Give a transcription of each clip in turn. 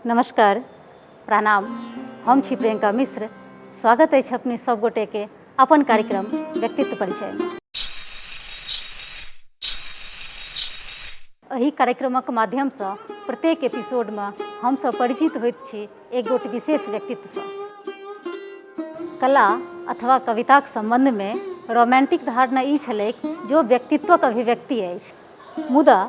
नमस्कार, प्रणाम। हम छी प्रियंका मिश्र। स्वागत अछि अपने सब गोटे के अपन कार्यक्रम व्यक्तित्व परिचय में। एहि कार्यक्रमक माध्यमसँ प्रत्येक एपिसोडमे हमसभ परिचित होइत छी एक गोट विशेष व्यक्तित्वसँ। कला अथवा कविताक सम्बन्धमे रोमांटिक धारणा ई छलैक जे ओ व्यक्तित्वक अभिव्यक्ति अछि, मुदा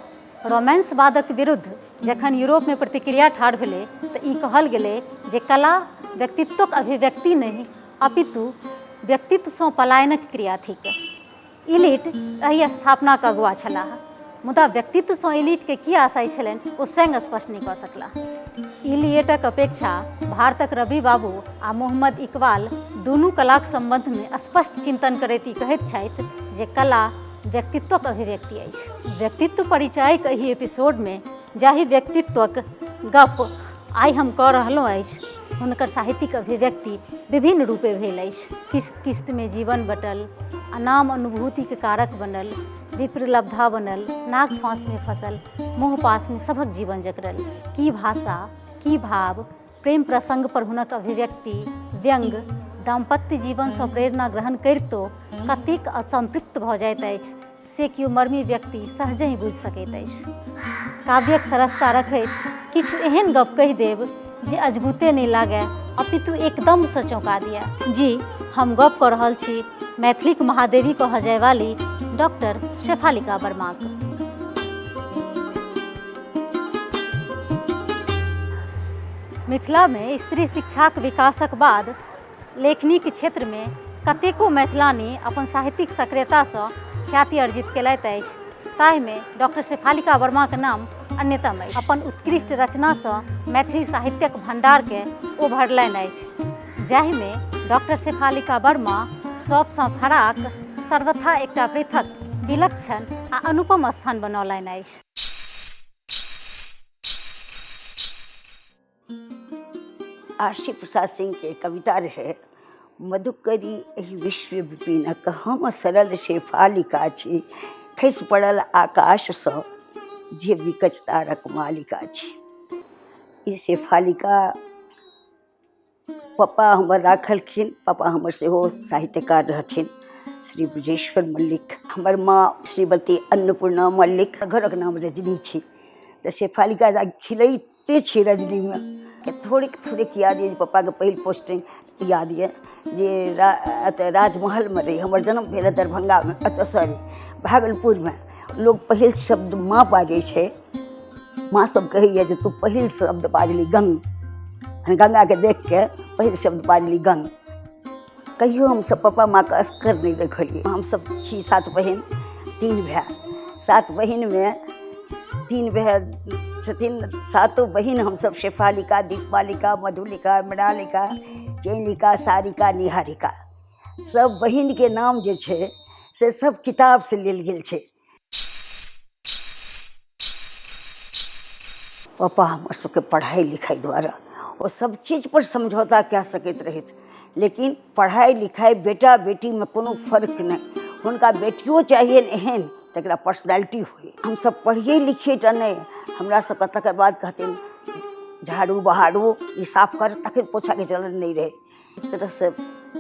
रोमांसवादक विरुद्ध जखन यूरोपमे प्रतिक्रिया ठाढ़ भेलै तऽ ई कहल गेलै जे कला व्यक्तित्वक अभिव्यक्ति नहि अपितु व्यक्तित्वसँ पलायनक क्रिया थिक। इलिट एहि स्थापनाक अगुआ छलाह, मुदा व्यक्तित्वसँ इलिटके की आशय छलनि ओ स्वयं स्पष्ट नहि कऽ सकलाह। इलियटक अपेक्षा भारतक रवि बाबू आ मोहम्मद इकबाल दुनू कलाक सम्बन्धमे स्पष्ट चिन्तन करैत ई कहैत छथि जे कला व्यक्तित्वक अभिव्यक्ति अछि। व्यक्तित्व परिचयक एहि एपिसोडमे जाहि व्यक्तित्वक गप आइ हम कऽ रहलहुँ अछि हुनकर साहित्यिक अभिव्यक्ति विभिन्न रूपे भेल अछि। किस्त किस्तमे जीवन बटल, अनाम अनुभूतिक कारक बनल, विप्रलब्धा बनल, नागफाँसमे फसल, मोहपासमे सभक जीवन जकड़ल। की भाषा, की भाव, प्रेम प्रसंग पर हुनक अभिव्यक्ति, व्यंग, दाम्पत्य जीवनसँ प्रेरणा ग्रहण करितो कतेक असम्पृक्त भऽ जाइत अछि से केओ मर्मी व्यक्ति सहजहि बुझि सकैत अछि। काव्यक सरसता रखैत किछु एहन गप कहि देब जे अजगुते नहि लागय अपितु एकदमसँ चौंका दिअ। जी, हम गप कऽ रहल छी मैथिलीक महादेवी कहल जायवाली डॉक्टर शेफालिका वर्माक। मिथिलामे स्त्री शिक्षाक विकासक बाद लेखनीक क्षेत्रमे कतेको मैथिलानी अपन साहित्यिक सक्रियतासँ ख्याति अर्जित केलथि अछि, ताहिमे डॉक्टर शेफालिका वर्माक नाम अन्यतम अछि। अपन उत्कृष्ट रचनासँ मैथिली साहित्यक भण्डारकेँ ओ भरलनि अछि, जाहिमे डॉक्टर शेफालिका वर्मा सभसँ फराक, सर्वथा एकटा पृथक, विलक्षण आ अनुपम स्थान बनौलनि अछि। आरसी प्रसाद सिंहके कविता रहै, मधुकरी एहि विश्व विपिनक हम सरल शेफालिका छी, खसि पड़ल आकाशसँ जे विकच तारक मालिका छी। ई शेफालिका पप्पा हमर राखलखिन। पप्पा हमर सेहो साहित्यकार रहथिन, श्री ब्रजेश्वर मल्लिक। हमर माँ श्रीमती अन्नपूर्णा मल्लिक। घरक नाम रजनी छी, तऽ शेफालिका खिलैते छी रजनीमे। थोड़ेक थोड़ेक याद यऽ जे पप्पाके पहिल पोस्टिंग याद यऽ जे एतऽ राजमहलमे रहै। हमर जन्म भेल दरभंगामे, एतऽ सॉरी भागलपुरमे। लोक पहिल शब्द माँ बाजै छै। माँ सब कहैए जे तू पहिल शब्द बाजली गंग, गंगाके देखके पहिल शब्द बाजली गंग। कहियो हमसब पप्पा माँके असगर नहि देखलियै। हमसब छी 7 बहिन 3 भाय। 7 बहिनमे 3 भाय छथिन। 7 बहिन हमसब शेफालिका, दीपमालिका, मधुलिका, मृणालिका, चैनिका, सारिका, निहारिका, सब बहिनके नाम जे छै से सब किताबसँ लेल गेल छै। पप्पा हमर सबके पढ़ाइ लिखाइ द्वारा ओ सब चीजपर समझौता कए सकैत रहथि, लेकिन पढ़ाइ लिखाइ बेटा बेटीमे कोनो फर्क नहि। हुनका बेटियो चाहियनि एहन जकरा पर्सनैलिटी होइ। हमसब पढ़िए लिखिए टा नहि, हमरा सबके तकर बाद कहथिन झाड़ू बहारू ई साफ कर, तखन पोछाके चलन नहि रहै। एक तरहसँ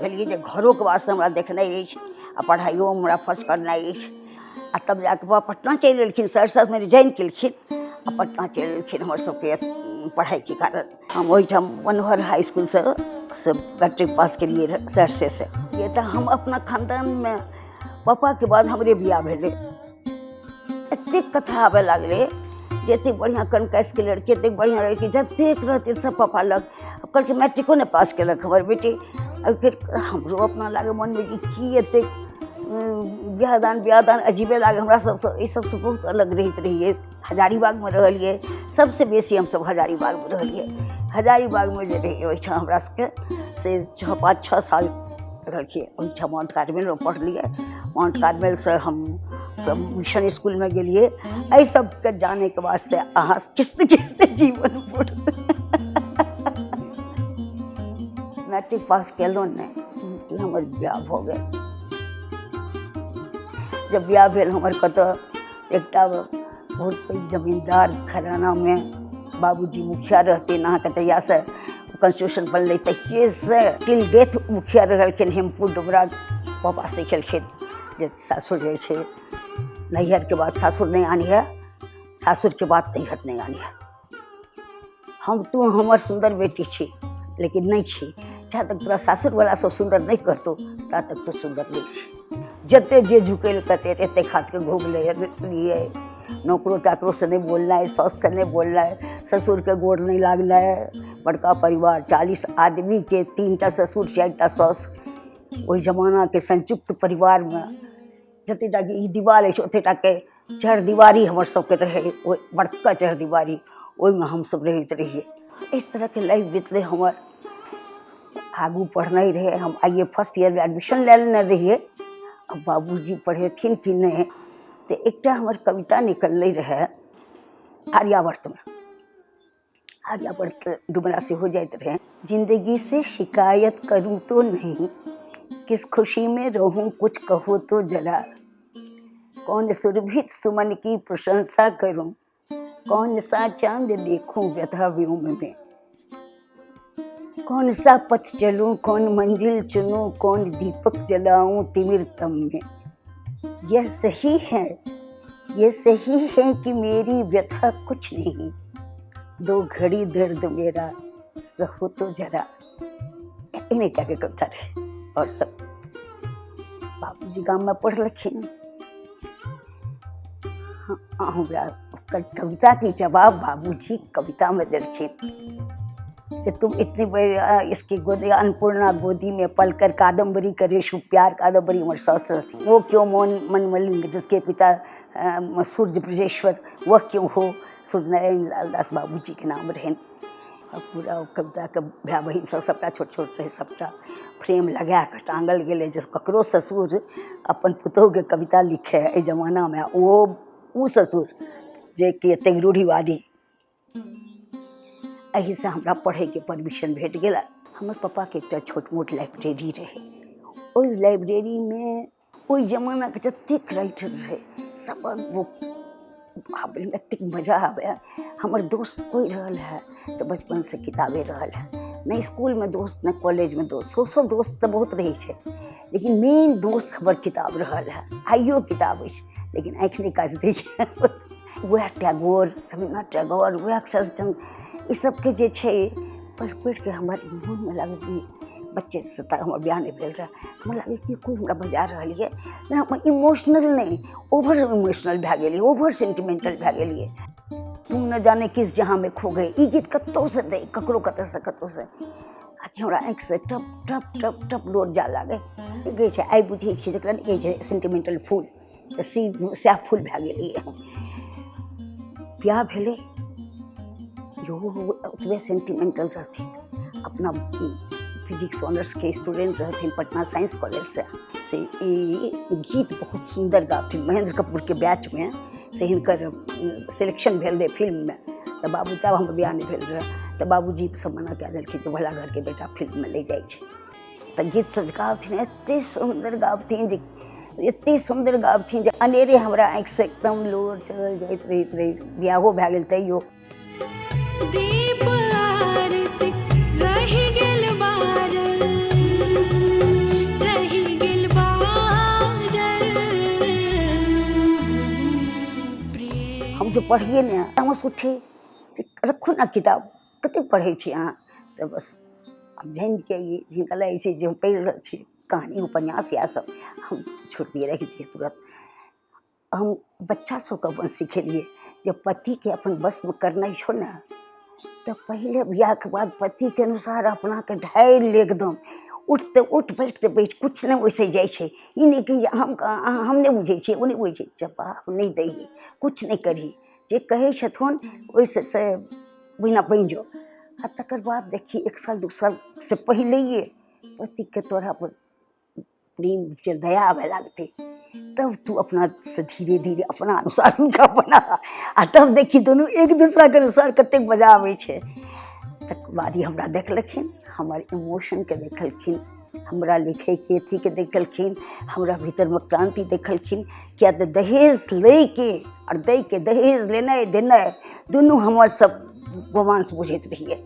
भेलियै जे घरोके वास्ते हमरा देखनाइ अछि आ पढ़ाइयो हमरा फर्स्ट करनाइ अछि। आ तब जाकऽ बाबा पटना चलि एलखिन, सहरसामे रिजाइन केलखिन आ पटना चलि एलखिन हमर सबके पढ़ाइके कारण। हम ओहिठाम मनोहर हाई इसकुलसँ से मैट्रिक पास केलियै रहए सहरसेसँ। ये तऽ हम अपना खानदानमे पापाके बाद हमरे बियाह भेलै। एतेक कथा आबऽ लागलै जे एतेक बढ़िआँ कनकसके लड़की, एतेक बढ़िआँ लड़की, जतेक रहतै सब पापा लग। कहलकै मैट्रिको नहि पास केलक हमर बेटी। फेर हमरो अपना लागै मनमे जे की एतेक बियाह दान बियाह दान अजीबे लागै हमरा सबसँ। एहि सबसँ बहुत अलग रहैत रहियै। हजारीबागमे रहलियै, सबसँ बेसी हमसब हजारीबागमे रहलियै। हजारीबागमे जे रहियै ओहिठाम हमरा सबके से 6 5 6 साल रहलियै। ओहिठाम माउंट कार्मेलमे पढ़लियै। माउंट कार्मेलसँ हम सब मिशन इसकुलमे गेलियै। एहि सबके जानैके वास्ते अहाँ किस्त किस्त जीवन पूर्ण मैट्रिक पास केलहुँ नहि, हमर बियाह भऽ गेल। जब बियाह भेल हमर कतऽ एकटा बहुत पैघ जमींदार घरानामे बाबूजी मुखिया रहथिन अहाँके जहियासँ कॉन्स्टिट्यूशन बनलै तहिएसँ टिल डेथ मुखिया रहलखिन। हेमपुर डुमरा पापा सिखेलखिन जे सासुर जाइ छै, नैहरके बाद सासुर नहि आनिहे, सासुरके बाद नैहर नहि आनिहे। हम तू हमर सुन्दर बेटी छी, लेकिन नहि छी, जा तक तोरा सासुरवला सब सुन्दर नहि कहतौ ता तक तू सुन्दर नहि छी। जते जे झुकेल कते एते हाथके घोघ लियै, नौकरो चाकरोसँ नहि बोलनाइ, साउससँ नहि बोलनाइ, ससुरके गोर नहि लागनाइ। बड़का परिवार, 40 आदमीके, 3टा ससुर 4टा साउस, ओहि जमानाके संयुक्त परिवारमे जतेक टाके ई दीवाल अछि ओतेक टाके चारि दीवारी हमर सबके रहै, ओहि बड़का चारि दीवारी, ओहिमे हमसब रहैत रहियै। इस तरहके लाइफ बितलै हमर। आगू पढ़नाइ रहै, हम आइए फर्स्ट ईयरमे एडमिशन लए लेने रहियै। आ बाबूजी पढ़ेथिन कि नहि, तऽ एकटा हमर कविता निकललै रहए आर्यावर्तमे। आर्यावर्त डुमरा सेहो जाइत रहै। जिंदगी से शिकायत करूँ तो नहीं, किस खुशी में रहूँ कुछ कहो तो जरा, कौन सुरभित सुमन की प्रशंसा करूँ, कौन सा चांद देखूँ व्यथा व्योम में, कौन सा पथ चलूँ, कौन मंजिल चुनूँ, कौन दीपक जलाऊँ तिमिर तम में। यह सही है, ये सही है कि मेरी व्यथा कुछ नहीं, दो घड़ी दर्द मेरा सहो तो जरा। एहने टाके कविता रहे। आओर सब बाबूजी गाममे पढ़लखिन। हमरा ओकर कविताके जवाब बाबूजी कवितामे देलखिन कि तुम इतनी बड़ी इसकी गोदी अन्नपूर्णा गोदी में पलकर कादम्बरी करे शुभ प्यार। कादम्बरी हमर सास रहथिन। वो क्यों मोन मन मलिंग जिसके पिता सूर्य ब्रजेश्वर, वह क्यों हो। सूर्य नारायण लाल दास बाबूजीके नाम रहनि। आ पूरा ओ कविताके भाय बहिन सब सबटा छोट छोट रहै, सबटा फ्रेम लगा कऽ टाँगल गेलै जे ककरो ससुर अपन पुतोहुके कविता लिखै एहि जमानामे, ओ ओ ससुर जेकि एतेक रूढ़िवादी। एहिसँ हमरा पढ़ैके परमिशन भेट गेल। हमर पप्पाके एकटा छोट मोट लाइब्रेरी रहै। ओहि लाइब्रेरीमे ओहि जमानाके जतेक राइटर रहै सबक बुक आबैमे एतेक मजा आबै। हमर दोस्त कोइ रहल है तऽ बचपनसँ किताबे रहल है, नहि इसकुलमे दोस्त नहि कॉलेजमे दोस्त, सौ सौ दोस्त तऽ बहुत रहै छै, लेकिन मेन दोस्त हमर किताब रहल है। आइयो किताब अछि, लेकिन आँखि नहि काज दै छै। वएह टैगोर, रविन्द्रनाथ टैगोर, वएह शरदचन्द्र, ई सबके जे छै पढ़ि पढ़िके हमर मोनमे लागै कि बच्चेसँ तऽ हमर बियाह नहि भेल रहए, हमरा लागै कि कोइ हमरा बजा रहल यऽ। हम इमोशनल नहि, ओवर इमोशनल भए गेलियै, ओवर सेंटिमेंटल भए गेलियै। तुम न जाने किस जहाँ में खो गए, ई गीत कतहुसँ दै, ककरो कतऽसँ कतहुसँ, आ कि हमरा आँखिसँ टप टप टप टप लोर जाय लागै। की कहै छै, आइ बुझै छियै जकरा नहि कहै छै सेंटिमेंटल फूल, तऽ सी सएह फूल भए गेलियै हम। बियाह भेलै, इहो ओतबे सेंटिमेंटल रहथिन। अपना फिजिक्स ऑनर्सके स्टूडेंट रहथिन पटना साइंस कॉलेजसँ। से ई गीत बहुत सुन्दर गाबथिन। महेंद्र कपूरके बैचमे से हिनकर सिलेक्शन भेल रहै फिल्ममे। तऽ बाबू तब हमर बियाह नहि भेल रहै, तऽ बाबूजी सब मना कए देलखिन जे भला घरके बेटा फिल्ममे नहि जाइ छै। तऽ गीत सब गाबथिन, एते सुन्दर गाबथिन जे एते सुन्दर गाबथिन जे अनेरे हमरा आँखिसँ एकदम लोर चलल जाइत रहैत रहै। बियाहो भए गेल तैयो। दीप आरती रहि गेल बारल, रहि गेल बारल। हम जे पढ़िए ने, तामस उठे, रखू ने किताब, कतेक पढ़ै छी अहाँ। तऽ बस हम जानि के ई जिनका लागै छै जे हम पढ़ि रहल छी कहानी उपन्यास इएह सब, हम छोड़ि दियै, राखि दियै तुरत। हम बच्चा सबके अपन सिखेलियै जे पतिके अपन वशमे करनाइ छौ ने तऽ पहिले बियाहके बाद पतिके अनुसार अपनाके ढालि ले एकदम। उठते उठ, बैठते बैठ, किछु नहि ओहिसँ जाइ छै। ई नहि कहियै हम हम नहि बुझै छियै, ओ नहि बुझै छै, जवाब नहि दैयै, किछु नहि करही, जे कहै छथुन ओहिसँ से ओहिना बनि जो। आ तकर बाद देखी 1 साल 2 सालसँ पहिलैए पतिके तोरा पर प्रेम जे दया आबय लागतै, तब तू अपना से धीरे धीरे अपना अनुसार हुनका बना, आ तब देखी दुनू एक दूसराके अनुसार कतेक मजा आबै छै। तकर बाद ई हमरा देखलखिन, हमर इमोशनके देखलखिन, हमरा लिखैके अथीके देखलखिन, हमरा भीतरमे क्रान्ति देखलखिन। किया तऽ दहेज लैके आओर दैके, दहेज लेनाइ देनाइ दुनू हमर सब रोमांस बुझैत रहियै।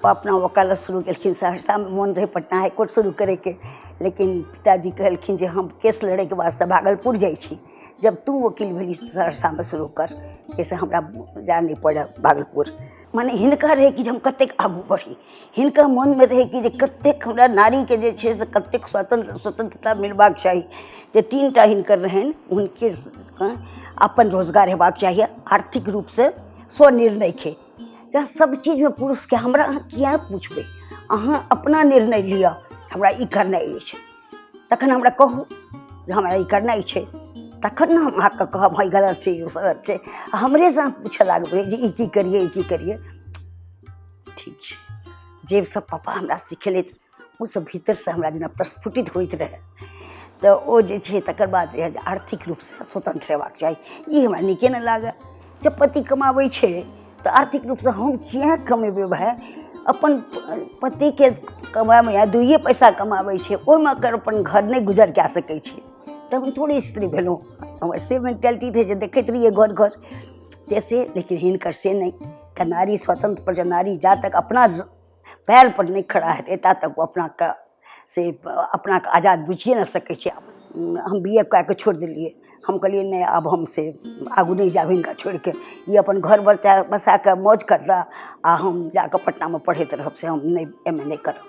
अपना वकालत शुरू केलखिन सहरसामे, मोन रहै पटना हाईकोर्ट शुरू करैके, लेकिन पिताजी कहलखिन जे हम केस लड़ैके वास्ते भागलपुर जाइ छी, जब तू वकील भेली सहरसामे शुरू कर, जाहिसँ हमरा जाय नहि पड़य भागलपुर। मने हिनका रहै कि जे हम कतेक आगू बढ़ी, हिनका मोनमे रहै कि जे कतेक हमरा नारीके जे छै से कतेक स्वतंत्रता मिलबाक चाही। जे 3टा हिनकर रहनि, हुनके अपन रोजगार हेबाक चाही, आर्थिक रूपसँ स्वनिर्णयके, जहाँ सब चीजमे पुरुषके हमरा अहाँ किए पुछबै, अहाँ अपना निर्णय लिअ, हमरा ई करनाइ अछि, तखन हमरा कहू जे हमरा ई करनाइ छै, तखन ने हम अहाँके कहब हँ ई गलत छै, ई गलत छै। आ हमरेसँ अहाँ पूछऽ लागबै जे ई की करियै, ई की करियै। ठीक छै, जे सब पापा हमरा सिखेलथि ओ सब भीतरसँ हमरा जेना प्रस्फुटित होइत रहै। तऽ ओ जे छै तकर बाद रहै जे आर्थिक रूपसँ स्वतन्त्र हेबाक चाही। ई हमरा नीके नहि लागए, जब पति कमाबै छै तऽ आर्थिक रूपसँ हम किए कमेबै भाय? अपन पतिके कमाइमे या दुइए पैसा कमाबै छै, ओहिमे अगर अपन घर नहि गुजर कए सकै छै तऽ हम थोड़े स्त्री भेलहुँ। हमर से मेन्टालिटी रहै जे देखैत रहियै घर घर से से, लेकिन हिनकर से नहि, तऽ नारी स्वतन्त्र पर जब नारी जा तक अपना पैर पर नहि खड़ा हेतै ता तक ओ अपनाके से अपनाके आजाद बुझिए नहि सकै छै। हम बी ए कए कऽ छोड़ि देलियै। हम कहलियै नहि, आब हम से आगू नहि जायब हिनका छोड़िके, ई अपन घर बचा बसा कऽ मौज करता आ हम जाकऽ पटनामे पढ़ैत रहब, से हम नहि एम ए नहि करब।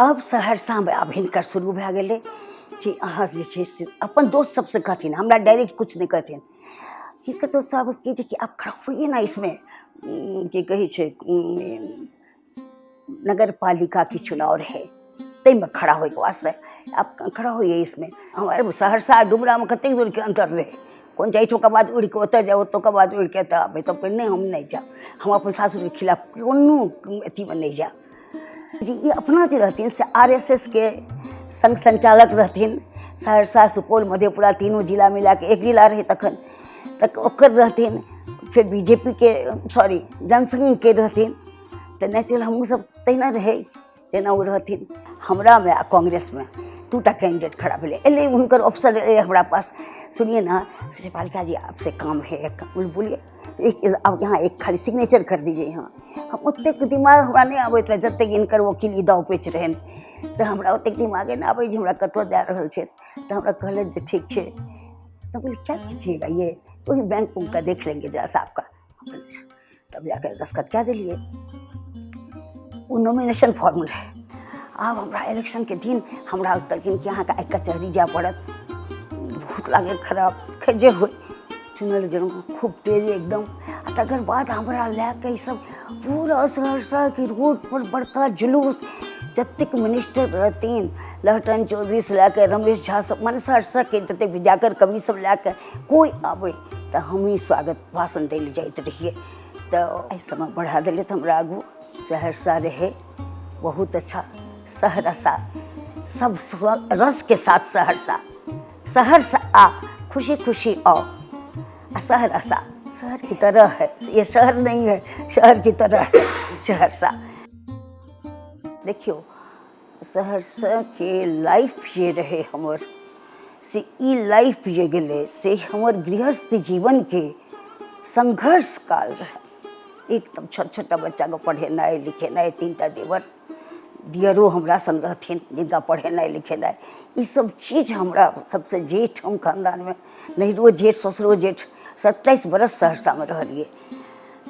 आब सहरसामे आब हिनकर शुरू भए गेलै जे अहाँ जे छै से अपन दोस्त सबसँ कहथिन, हमरा डायरेक्ट किछु नहि कहथिन। हिनकर दोस्त सब कि जे कि आप खड़ा होइए ना इसमें, की कहै छै, नगर पालिकाके चुनाव रहै, ताहिमे खड़ा होइके वास्ते आप खड़ा होइए इसमें। हमर सहरसा डुमरामे कतेक दूरके अन्तर रहै, कोन छै एहिठुमका बाद उड़ि कऽ ओतऽ जाउ, ओतुका बाद उड़ि कऽ एतऽ आबै, तब नहि, हम नहि जायब, हम अपन सासुरके खिलाफ कोनो अथीमे नहि जायब। जे ई अपना जे रहथिन से आर एस एस के संघ संचालक रहथिन, सहरसा सुपौल मधेपुरा तीनू जिला मिलाके एक जिला रहै तखन, तऽ ओकर रहथिन, फेर बी जे पी के सॉरी जनसंघके रहथिन, तऽ नेचुरल हमहूँ सब तहिना रहै जेना ओ रहथिन। हमरामे आ कांग्रेसमे 2टा कैंडिडेट खड़ा भेलै। एलै हुनकर अफसर एलै हमरा पास, सुनिए ना पालिका जी आपसे काम है एक, बोलिए, एक आप यहाँ एक खाली सिग्नेचर कर दीजिए यहाँ। हम ओतेक दिमाग हमरा नहि आबैत रहै जतेक हिनकर वकील ई दाव पेच रहनि, तऽ हमरा ओतेक दिमागे नहि आबै जे हमरा कतऽ दए रहल छै। तऽ हमरा कहलथि जे ठीक छै, तऽ बोले क्या कीजिएगा ये, वही बैंक उनका देख लेंगे जरा सा आपका। तब जाके दस्तखत कए देलियै। ओ नॉमिनेशन फॉर्म रहै। आब हमरा इलेक्शनके दिन हमरा कहलखिन कि अहाँके आइ कचहरी जाय पड़त। बहुत लागै खराब, खैर जे होइ, चुनल गेलहुँ खूब तेज एकदम। आ तकर बाद हमरा लए कऽ ईसब पूरा सहरसाके रोडपर बड़का जुलूस, जतेक मिनिस्टर रहथिन, लहटन चौधरीसँ लए कऽ रमेश झा सब, मने सहरसाके जतेक विद्याकर कवि सब लए कऽ कोइ आबै तऽ हमही स्वागत भाषण दै लए जाइत रहियै। तऽ एहि सबमे बढ़ा देलथि हमरा आगू। सहरसा रहै बहुत अच्छा सहरसा, सब रसके साथ सहरसा, सहरसा आ खुशी खुशी आओ, आ सहरसा शहर की तरह है, ये शहर नहीं है, शहर की तरह है सहरसा। देखियौ सहरसाके लाइफ जे रहै हमर, से ई लाइफ जे गेलै से हमर गृहस्थ जीवनके संघर्ष काल रहै। एकदम छोट छोटा बच्चाके पढ़ेनाइ लिखेनाइ, 3टा देवर दियरो हमरा संग रहथिन जिनका पढ़ेनाइ लिखेनाइ, ई सब चीज हमरा सबसँ जेठ हम खानदानमे, नैहरो जेठ ससुरो जेठ, 27 बरस सहरसामे रहलियै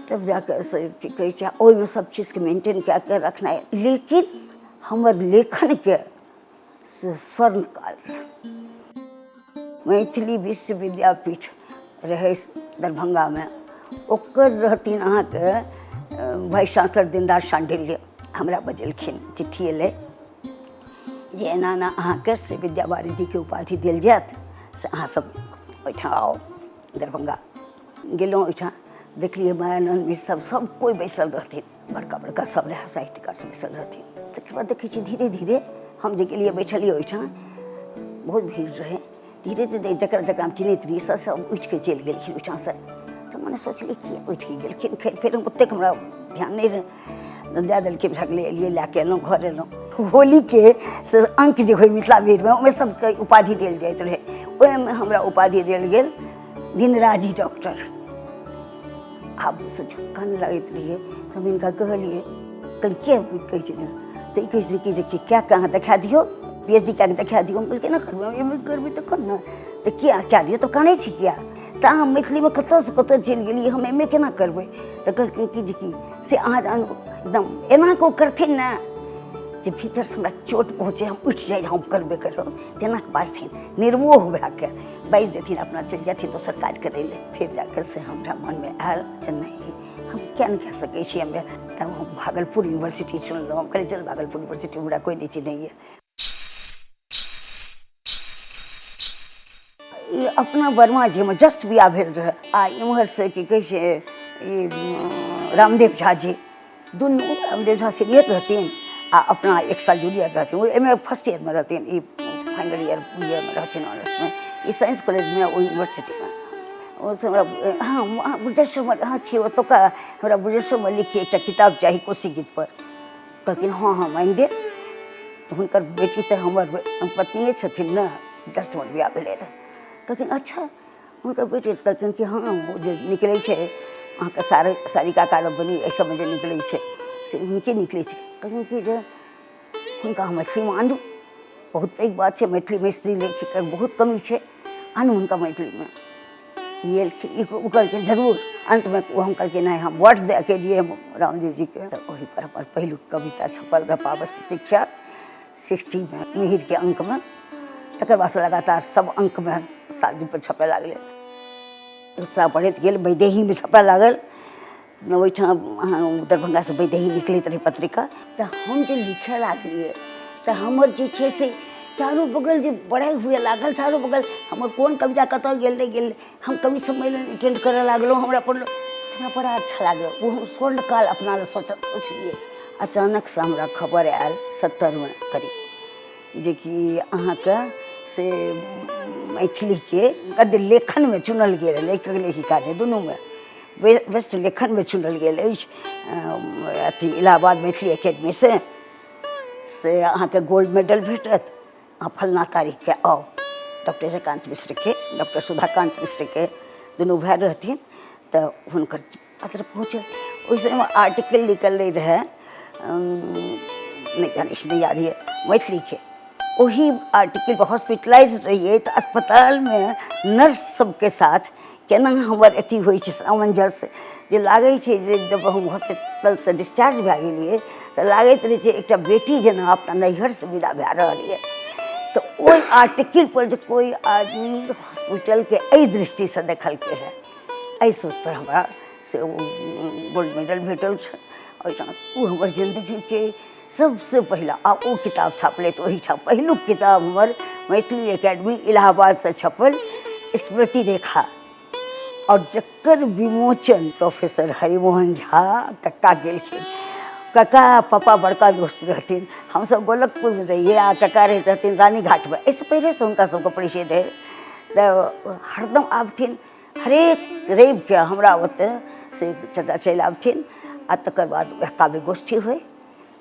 तब जाकऽ से की कहै छै ओहिमे सब चीजके मेंटेन कए कऽ रखनाइ। लेकिन हमर लेखनके स्वर्ण काल रहै। मैथिली विश्व विद्यापीठ रहै दरभंगामे, ओकर रहथिन अहाँके वाइस चांसलर दिनराज शाण्डिल्य, हमरा बजेलखिन, चिट्ठी एलै जे एना एना अहाँके से विद्यावारिधिके उपाधि देल जायत, से अहाँ सब ओहिठाम आउ दरभंगा। गेलहुँ ओहिठाम, देखलियै मायानन्द मिश्र सब सब कोइ बैसल रहथिन, बड़का बड़का सब रहए साहित्यकार सब बैसल रहथिन। तकर बाद देखै छियै धीरे धीरे हम जे गेलियै बैठलियै ओहिठाम, बहुत भीड़ रहै, धीरे धीरे जकरा जकरा हम चिन्हैत रहियै सब सब उठिके चलि गेलखिन ओहिठामसँ। तऽ मने सोचलियै किए उठि गेलखिन, फेर फेर हम ओतेक हमरा ध्यान नहि रहै, दए देलखिन, भगलै एलियै लए कऽ एलहुँ घर एलहुँ। होलीके से अङ्क जे होइ मिथिला मिहिरमे ओहिमे सबके उपाधि देल जाइत रहै, ओहिमे हमरा उपाधि देल गेल दिनराजी डॉक्टर। आब सोचू कानऽ लागैत रहियै। तऽ हम हिनका कहलियै, कहलियै किया कहै छै, तऽ ई कहै छथिन कि जे कए कऽ अहाँ देखा दियौ, पी एच डी कए कऽ देखा दियौ। हम कहलियै केना करबै, हम एम ए करबै तखन ने। तऽ किया कए दियौ, तऽ कानै छी किया? तऽ अहाँ मैथिलीमे कतऽसँ कतऽ चलि गेलियै, हम एम ए केना करबै? तऽ कहलखिन कि जे की से अहाँ जहन एकदम एना कऽ करथिन ने जे भीतरसँ हमरा चोट पहुँचे, हम उठि जाइ, हम करबे करब, तेना कऽ बाजथिन, निर्मोह भए कऽ बाजि देथिन, अपना चलि जाथिन दोसर काज करै लए। फेर जाकऽ से हमरा मनमे आयल जे नहि, हम किया नहि कए सकै छी एम ए? तब हम भागलपुर यूनिवर्सिटी चुनलहुँ। हम कहलियै चल भागलपुर यूनिवर्सिटी, हमरा कोइ नहि चिन्हैए। ई अपना वर्मा जीमे जस्ट बियाह भेल रहै आ इम्हरसँ की कहै छै ई रामदेव झा जी, दुनू रामदेव झा सीनियर रहथिन आ अपना एक साल जूनियर रहथिन। ओ एम ए फर्स्ट ईयरमे रहथिन, ई फाइनल ईयर ईयरमे रहथिन ऑनर्समे। ई साइंस कॉलेजमे, ओ यूनिवर्सिटीमे। ओसँ हमरा, हँ बुद्धेश्वर, हँ छी ओतुका, हमरा बुद्धेश्वर मल्लिकके एकटा किताब चाही कोसी गीतपर। कहलखिन हँ हँ मानि दे। तऽ हुनकर बेटी तऽ हमर पत्निए छथिन ने, जस्ट हमर बियाह भेलै रहए। कहलखिन अच्छा, हुनकर बेटी? तऽ कहलखिन कि हँ, ओ जे निकलै छै अहाँके सारे सारिका कादम्बरी, एहि सबमे जे निकलै छै से हुनके निकलै छै। कहलखिन कि जे हुनका हम मैथिलीमे आनू, बहुत पैघ बात छै, मैथिलीमे स्त्री लेखकके बहुत कमी छै, आनू हुनका मैथिलीमे। ई एलखिन, ई ओ कहलखिन जरूर। अन्तमे ओ हम कहलखिन नहि, हम वर्ड दए के लिए रामदेव जीके। तऽ ओहिपर हमर पहिलुक कविता छपल रहए, पावस प्रतीक्षा, 60मे मिहिरके अङ्कमे। तकर बादसँ लगातार सब अङ्कमे साल पर छपय लागलै। उत्साह बढ़ैत गेल, वैदेहीमे छपय लागल। ओहिठाम अहाँ दरभंगासँ वैदेही निकलैत रहै पत्रिका। तऽ हम जे लिखऽ लागलियै तऽ हमर जे छै से चारू बगल जे बड़ाइ हुए लागल, चारू बगल हमर कोन कविता कतऽ गेल नहि गेल। हम कवि सम्मेलन अटेंड करऽ लागलहुँ। हमरा अपन हमरा बड़ा अच्छा लागल ओ, हम स्वर्णकाल अपना लए सोचलियै। अचानकसँ हमरा खबर आयल 70मे करीब जेकि अहाँके से मैथिलीके गद्य लेखनमे चुनल गेल, लेखक लेखिका नहि, दुनूमे बेस्ट लेखनमे चुनल गेल अछि अथी इलाहाबाद मैथिली एकेडमीसँ, से अहाँके गोल्ड मेडल भेटत, अहाँ फल्लाँ तारीखके आउ। डॉक्टर जयकान्त मिश्रके, डॉक्टर सुधाकान्त मिश्रके दुनू भाय रहथिन, तऽ हुनकर पत्र पहुँचल। ओहि समयमे आर्टिकल निकललै रहए, नहि जानै छी, नहि याद यऽ, मैथिलीके। ओही आर्टिकल पर हॉस्पिटलाइज रहियै तऽ अस्पतालमे नर्स सबके साथ केना हमर अथी होइ छै सामंजस्य, जे लागै छै जे जब हम हॉस्पिटलसँ डिस्चार्ज भए गेलियै तऽ लागैत रहै छै एकटा बेटी जेना अपना नैहरसँ विदा भए रहल यऽ। तऽ ओहि आर्टिकल पर जे कोइ आदमी हॉस्पिटलके एहि दृष्टिसँ देखलकै हँ, एहि सोचपर हमरा से ओ गोल्ड मेडल भेटल छै ओहिठाम। ओ हमर जिन्दगीके सबसँ पहिला आ ओ किताब छापलै तऽ ओहिठाम पहिलुक किताब हमर मैथिली एकेडमी इलाहाबादसँ छपल, स्मृति रेखा, आओर जकर विमोचन प्रोफेसर हरिमोहन झा कक्का गेलखिन। कक्का पापा बड़का दोस्त रहथिन। हमसब गोलकपुरमे रहियै आ कक्का रहैत रहथिन रानीघाटमे। एहिसँ पहिलेसँ हुनका सबके परिचय रहै, तऽ हरदम आबथिन हरेक रविके हमरा ओतऽ से चाचा चलि आबथिन आ तकर बाद वएह काव्य गोष्ठी होइ।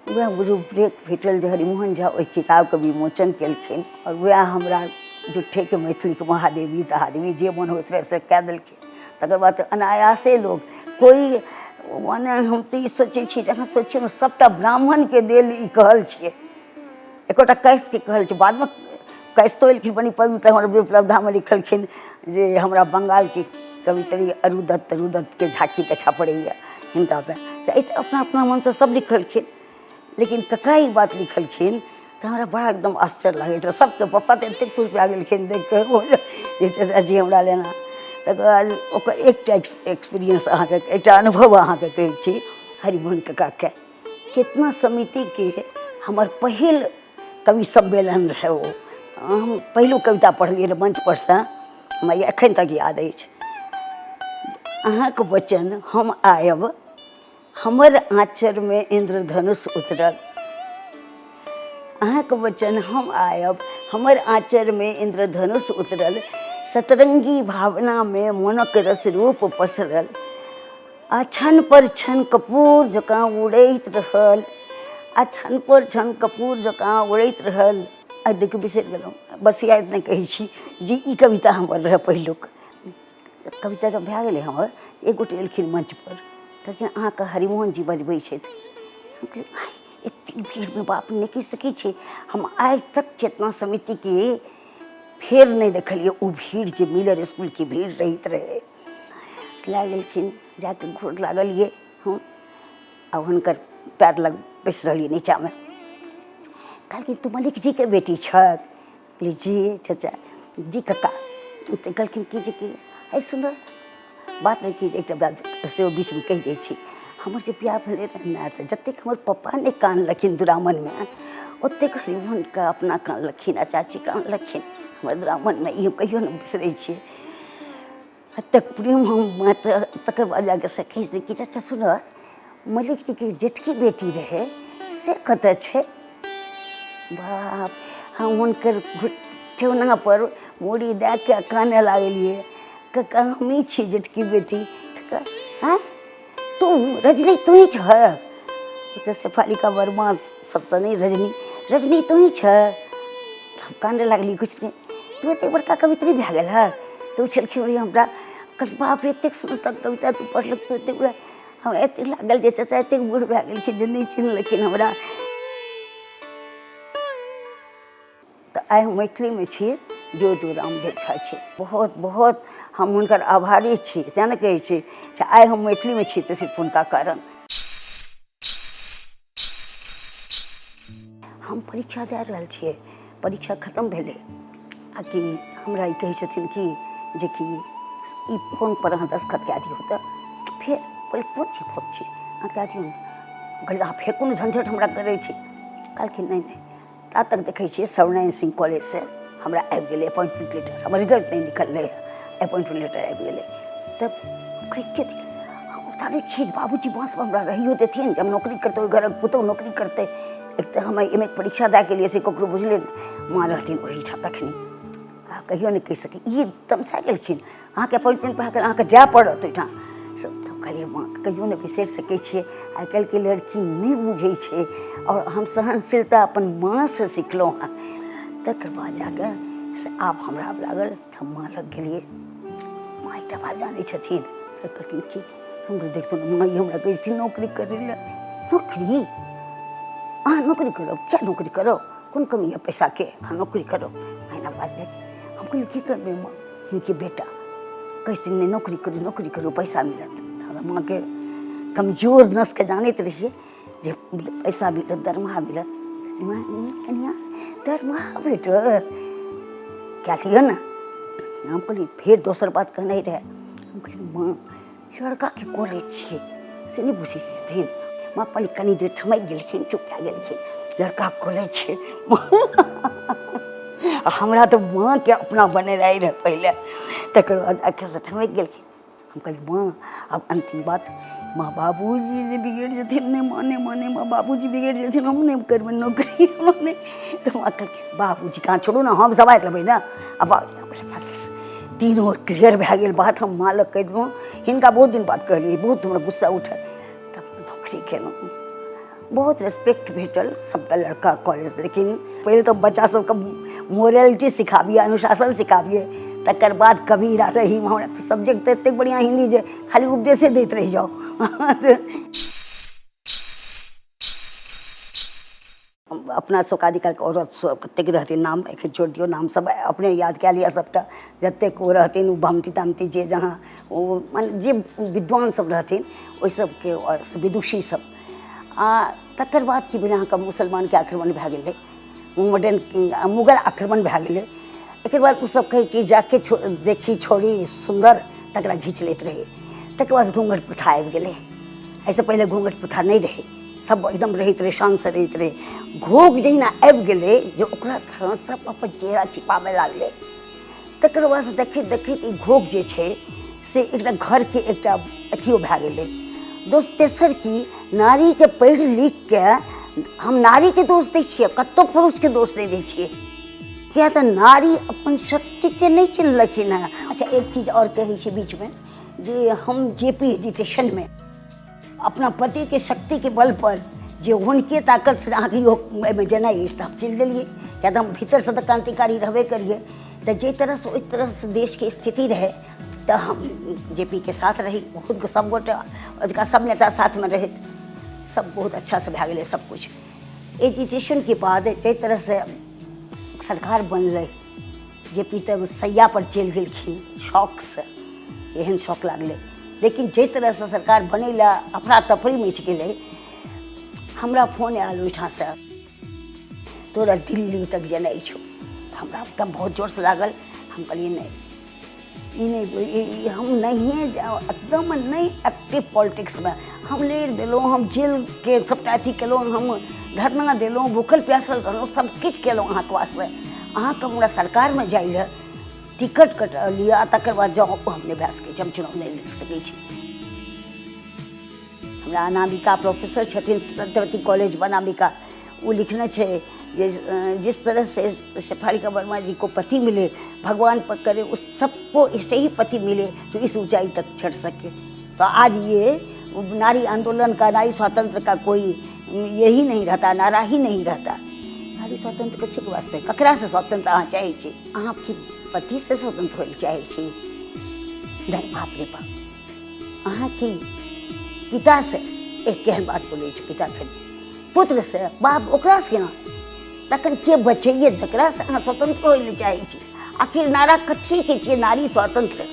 वएह बुझू ब्रेक भेटल जे हरिमोहन झा ओहि किताबके विमोचन केलखिन आओर वएह हमरा झूठेके मैथिलीके महादेवी तहादेवी जे मोन होइत रहै से कए देलखिन। तकर बाद तऽ अनायासे लोक कोइ माने हम तऽ ई सोचै छी जे अहाँ सोचियौ ने, सभटा ब्राह्मणके देल ई कहल छियै, एकोटा कायस्थके कहल छै। बादमे कायस्थो एलखिन मणिपद्म, तऽ हमर विप्लवधामे लिखलखिन जे हमरा बंगालके कवित्री अरुदत्त रुदत्तके झाँकी देखा पड़ैए हिनकामे। तऽ एहि अपना अपना मनसँ सब लिखलखिन, लेकिन कका ई बात लिखलखिन तऽ हमरा बड़ा एकदम आश्चर्य लागैत रहै सबके। पप्पा तऽ एतेक खुश भए गेलखिन देख कऽ जे चाचाजी हमरा लेना। तकर बाद ओकर एकटा एक्सपीरियंस अहाँके, एकटा अनुभव अहाँके कहै छी। हरिमोहन ककाके चेतना समितिके हमर पहिल कवि सम्मेलन रहै ओ। हम पहिलुक कविता पढ़लियै रहए मंच परसँ, हमरा एखन तक याद अछि। अहाँके वचन हम आयब, हमर आँचरमे इन्द्रधनुष उतरल। अहाँके वचन हम आयब, हमर आँचरमे इन्द्रधनुष उतरल, सतरङ्गी भावनामे मोनक रस रूप पसरल, आ क्षण पर क्षण कपूर जकाँ उड़ैत रहल, आ क्षण पर क्षण कपूर जकाँ उड़ैत रहल। आ देखियौ, बिसरि गेलहुँ, बस इएह इतना कहै छी जे ई कविता हमर रहै पहिलुक। कविता जब भए गेलै हमर, एक गोटे एलखिन मंचपर, कहलखिन अहाँके हरिमोहन जी बजबै छथि। हम कहलियै आँय, एतेक भीड़मे बाप नहि कहि सकै छी। हम आइ तक चेतना समितिके फेर नहि देखलियै ओ भीड़ जे मिलर इसकुलके भीड़ रहैत रहै। लए गेलखिन, जाके गोर लागलियै हम आ हुनकर पएर लग बैसि रहलियै नीचाँमे। कहलखिन तू मलिक जीके बेटी छह? कहलियै जी चचा जी कक्का। तऽ कहलखिन कि जे कि अइ सुनऽ बात रहै कि जे एकटा बात सेहो बीचमे कहि दै छी। हमर जे बियाह भेलै रहए ने तऽ जतेक हमर पप्पा नहि कानलखिन दुरागमनमे ओतेक हुनका अपना कानलखिन आ चाची कानलखिन हमर दुरागमनमे, ई हम कहियो नहि बिसरै छियै। एतेक प्रेम हम तऽ तकर बाद जाके से कहै छथिन कि चाचा सुनऽ, मलिक जीके जेठकी बेटी रहै से कतऽ छै? बाप, हम हुनकर ठेहुनापर मूड़ी दए कऽ कानऽ लागलियै, कक्का हमही छी जेठकी बेटी। कक्का आँय तू रजनी तूही छह? ओतऽ शेफालिका वर्मा सब तऽ नहि, रजनी रजनी तूही छह? हम कानऽ लागलियै। किछु नहि, तू एतेक बड़का कवित्री भए गेल हँ? तऽ ओ छलखिन ओहि हमरा कहलखिन बाप रे एतेक सुन्दर कविता तू पढ़लक, तू एतेक बड़ा। हमरा एतेक लागल जे चाचा एतेक बूढ़ भए गेलखिन जे नहि चिन्हलखिन हमरा। तऽ आइ हम मैथिलीमे छी जो जो रामदेव झा छै, बहुत बहुत हम हुनकर आभारी छी। तेँ ने कहै छी जे आइ हम मैथिलीमे छी तऽ सिर्फ हुनका कारण। हम परीक्षा दए रहल छियै, परीक्षा खतम भेलै आ कि हमरा ई कहै छथिन कि जे कि ई फोनपर अहाँ दस्तखत कए दियौ। तऽ फेर कहलियै कोन चीज फोन छी, अहाँ कए दियौ ने। कहलियै अहाँ फेर कोनो झंझट हमरा करै छी? कहलखिन नहि नहि। ता तक देखै छियै सर्वनारायण सिंह कॉलेजसँ हमरा आबि गेलै अपॉइंटमेंट लेटर। हमर रिजल्ट नहि निकललै हँ, अपॉइंटमेंट लेटर आबि गेलै। तब के हम जानै छियै जे बाबूजी बाँसपर हमरा रहियो देथिन जे हम नौकरी करतै, ओहि घरक पुतहु नौकरी करतै। एक तऽ हम एहिमे परीक्षा दए के एलियै से ककरो बुझले नहि। माँ रहथिन ओहिठाम तखनी, आ कहियो नहि कहि सकै। ई तमसा गेलखिन, अहाँके अपॉइंटमेंट भए गेल, अहाँके जाय पड़त ओहिठाम। से तब कहलियै माँ कहियो नहि बिसरि सकै छियै। आइ काल्हिके लड़की नहि बुझै छै आओर हम सहनशीलता अपन माँसँ सिखलहुँ हँ। तकर बाद जाकऽ से आब हमरा लागल तऽ हम माँ लग गेलियै। माँ एकटा बात जानै छथिन? तऽ कहलखिन की? हम देखियौ ने माँ, ई हमरा कहै छथिन नौकरी करै लए। नौकरी? अहाँ नौकरी करब? किया नौकरी करब? कोन कमी यऽ पैसाके, अहाँ नौकरी करब? एना बाजलखिन। हम कहलियै की करबै माँ? हिनके बेटा कहै छथिन नहि नौकरी करू, नौकरी करू, पैसा मिलत। हमरा माँके कमजोर नसके जानैत रहियै जे पैसा मिलत, दरमाहा मिलत। माँ कनिया दरमाहा भेटत, कए लिअ ने। हम कहलियै फेर दोसर बात कहने रहए। हम कहलियै माँ लड़काके कॉलेज छियै से नहि बुझै छथिन? माँ पहिले कनि देर ठमकि गेलखिन, चुप भए गेलखिन। लड़का कॉलेज छै। आ हमरा तऽ माँके अपना बनेनाइ रहै पहिले। तकर बाद जाके से ठमकि गेलखिन। हम कहलियै माँ आब अन्तिम बात, माँ बाबूजी जे बिगड़ि जेथिन। नहि माँ, नहि माँ, नहि माँ, बाबूजी बिगड़ि जेथिन, हम नहि करबै नौकरी, हम नहि। तऽ माँ कहलखिन बाबूजी कहाँ, छोड़ू ने, हम सम्हारि लेबै ने। आ बाबूजी बस तीनू क्लियर भए गेल बात। हम माँ लग कहि देलहुँ। हिनका बहुत दिन बाद कहलियै, बहुत हमरा गुस्सा उठल। तब नौकरी केलहुँ, बहुत रेस्पेक्ट भेटल सबटा लड़का कॉलेज। लेकिन पहिले तऽ बच्चा सबके मोरलिटी सिखाबियै, अनुशासन सिखाबियै, तकर बाद कबीर आ रहीम। हमरा तऽ सब्जेक्ट तऽ एतेक बढ़िआँ हिन्दी जे खाली उपदेशे दैत रहि जाउ। अपना सबके आदिकालके औरत सब कतेक रहथिन, नाम एखन छोड़ि दियौ, नाम सब अपने याद कए लिअ सबटा। जतेक ओ रहथिन ओ भामती तामती जे जहाँ ओ माने जे विद्वान सब रहथिन ओहि सबके आओर विदुषी सब। आ तकर बाद की भेलै, अहाँके मुसलमानके आक्रमण भए गेलै, मॉडर्न मुगल आक्रमण भए गेलै। एकर बाद ओसब कहै कि जाके देखी छोड़ी सुन्दर तकरा घीच लैत रहै। तकर बाद घूँघट प्रथा आबि गेलै। एहिसँ पहिले घूँघट प्रथा नहि रहै, सब एकदम रहैत रहै, शानसँ रहैत रहै। घोघ जहिना आबि गेलै जे ओकरा कारण सब अपन चेहरा छिपाबय लागलै। तकर बादसँ देखैत देखैत ई घोघ जे छै से एकटा घरके एकटा अथियो भए गेलै। दोस्त तेसर की नारीके पढ़ि लिखके हम नारीके दोष दै छियै, कतहु पुरुषके दोष नहि दै छियै, किया तऽ नारी अपन शक्तिके नहि चिन्हलखिन हेँ। अच्छा एक चीज आओर कहै छी बीचमे जे हम जे पी एजुकेशनमे अपना पतिके शक्तिके बलपर जे हुनके ताकतसँ अहाँके इहो एहिमे जेनाइ अछि तऽ हम चलि देलियै, किया तऽ हम भीतरसँ तऽ क्रान्तिकारी रहबे करियै। तऽ जाहि तरहसँ ओहि तरहसँ देशके स्थिति रहै तऽ हम जे पी के साथ रही, बहुत सब गोटे अजुका सब नेता साथमे रहैत, सब बहुत अच्छासँ भए गेलै सब किछु। एजुकेशनके बाद जाहि तरहसँ सरकार बनलै, जे पी तऽ सैयापर चलि गेलखिन शौकसँ, एहन शौक लागलै। लेकिन जाहि तरहसँ सरकार बनै लए अफरा तफरी मचि गेलै, हमरा फोन आयल ओहिठामसँ, तोरा दिल्ली तक जेनाइ छौ। हमरा एकदम बहुत जोरसँ लागल। हम कहलियै नहि, ई नहि, हम नहिए एकदम नहि एक्टिव पॉलिटिक्समे। हम लड़ि देलहुँ, हम जेलके सभटा अथी केलहुँ, हम धरना देलहुँ, भूखल प्यासल रहलहुँ, सब किछु केलहुँ अहाँके वास्ते। अहाँके हमरा सरकारमे जाइ लए टिकट कटा लिअ आ तकर बाद जाउ, हम नहि भए सकै छी, हम चुनाव नहि लड़ि सकै छी। हमरा अनामिका प्रोफेसर छथिन सत्यवती कॉलेज अनामिका, ओ लिखने छै जे जिस तरह से शेफालिका वर्मा जी को पति मिले, भगवान पर करे उस सबको ऐसे ही पति मिले जो इस ऊंचाई तक चढ़ सके। तो आज ये नारी आंदोलन का, नारी स्वातंत्र का कोई यही नहीं रहता, नारा ही नहीं रहता। नारी स्वतंत्र कथीके वास्ते? ककरासँ स्वतंत्र अहाँ चाहै छी? अहाँ पतिसँ स्वतंत्र होइ लए चाहै छी? नहि, बाप रे बाप, अहाँ की पितासँ? एक केहन बात बोलै छै? पिता फेर पुत्रसँ, बाप ओकरासँ केना? तखन के बचैए जकरासँ अहाँ स्वतंत्र होइ लए चाहै छी? आखिर नारा कथीके छियै नारी स्वतंत्र?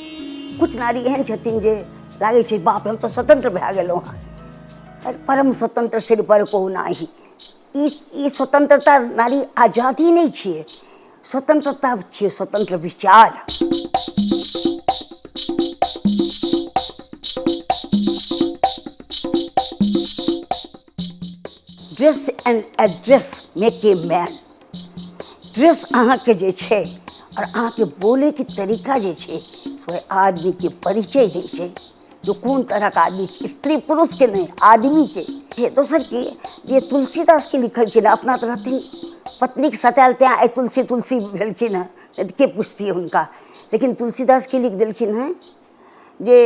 कुछ नारी एहन छथिन जे लागै छै बाप हम तऽ स्वतंत्र भए गेलहुँ हँ। परम स्वतंत्र सिर पर को नाही। ई ई स्वतंत्रता नारी आजादी नहि छियै, स्वतंत्रता छियै स्वतंत्र विचार। Dress and address make a man. Dress अहाँके जे छै आओर अहाँके बोलैके तरीका जे छै से ओहि आदमीके परिचय दै छै जो कोन तरहक आदमी, स्त्री पुरुषके नहि, आदमीके। दोसर की जे तुलसीदासके लिखलखिन, अपना तऽ रहथिन पत्नीके सतायल, तैँ आइ तुलसी तुलसी भेलखिन हँ, नहि तऽ के पुछतियै हुनका। लेकिन तुलसीदासके लिख देलखिन हँ जे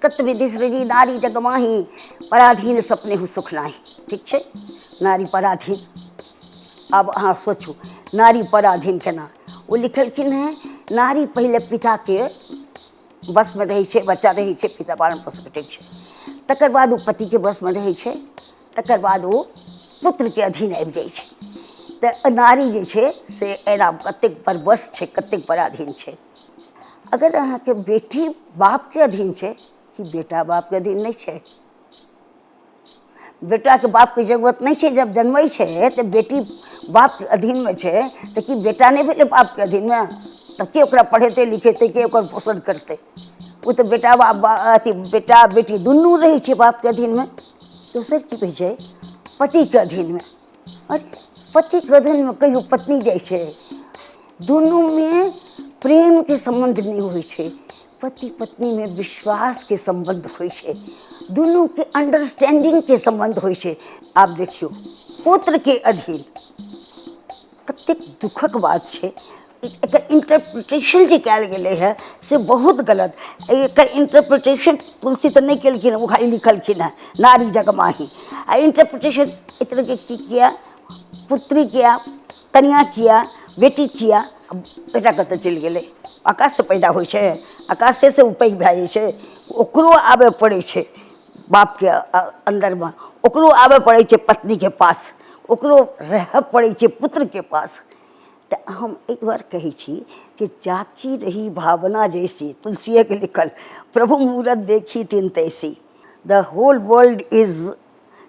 कत विधि सृजी नारी जगमाही, पराधीन सपने हूँ सुख नाही। ठीक छै, नारी पराधीन। आब अहाँ सोचू, नारी पराधीन केना? ओ लिखलखिन हेँ नारी पहिले पिताके बसमे रहै छै, बच्चा रहै छै, पिता पालन पोषण, ठीक छै। तकर बाद ओ पतिके बसमे रहै छै, तकर बाद ओ पुत्रके अधीन आबि जाइ छै। तऽ नारी जे छै से एना कतेक परवश छै, कतेक पराधीन छै। अगर अहाँके बेटी बापके अधीन छै, कि बेटा बापके अधीन नहि छै? बेटाके बापके जरूरत नहि छै? जब जन्मै छै तऽ बेटी बापके अधीनमे छै, तऽ की बेटा नहि भेलै बापके अधीनमे? तऽ के ओकरा पढ़ेतै लिखेतै, के ओकर पोषण करतै? ओ तऽ बेटा बाप अथी बेटा बेटी दुनू रहै छै बापके अधीनमे। दोसर की होइ छै? पतिके अधीनमे। अरे, पतिके अधीनमे कहियो पत्नी जाइ छै? दुनूमे प्रेमके सम्बन्ध नहि होइ छै, पति पत्नीमे विश्वासके सम्बन्ध होइ छै, दुनूके अंडरस्टैंडिंगके सम्बन्ध होइ छै। आब देखियौ, पुत्रके अधीन कतेक दुखक बात छै। एकर इंटरप्रिटेशन जे कयल गेलै हँ से बहुत गलत। एकर इंटरप्रिटेशन तुलसी तऽ नहि केलखिन, ओ खाली लिखलखिन हँ नारी जगमाही। आ इंटरप्रिटेशन एहि तरहके की किया? पुत्री किया, कनिया किया, बेटी किया, बेटा कतऽ चलि गेलै? आकाशसँ पैदा होइ छै? आकाशेसँ ओ पैघ भए जाइ छै? ओकरो आबय पड़ै छै बापके अन्दरमे, ओकरो आबय पड़ै छै पत्नीके पास, ओकरो रहय पड़ै छै पुत्रके पास। तऽ हम एहि दुआरे कहै छी कि जाकी रही भावना जैसी, तुलसीएके लिखल, प्रभु मूरत देखी तिन तैसी। The whole world is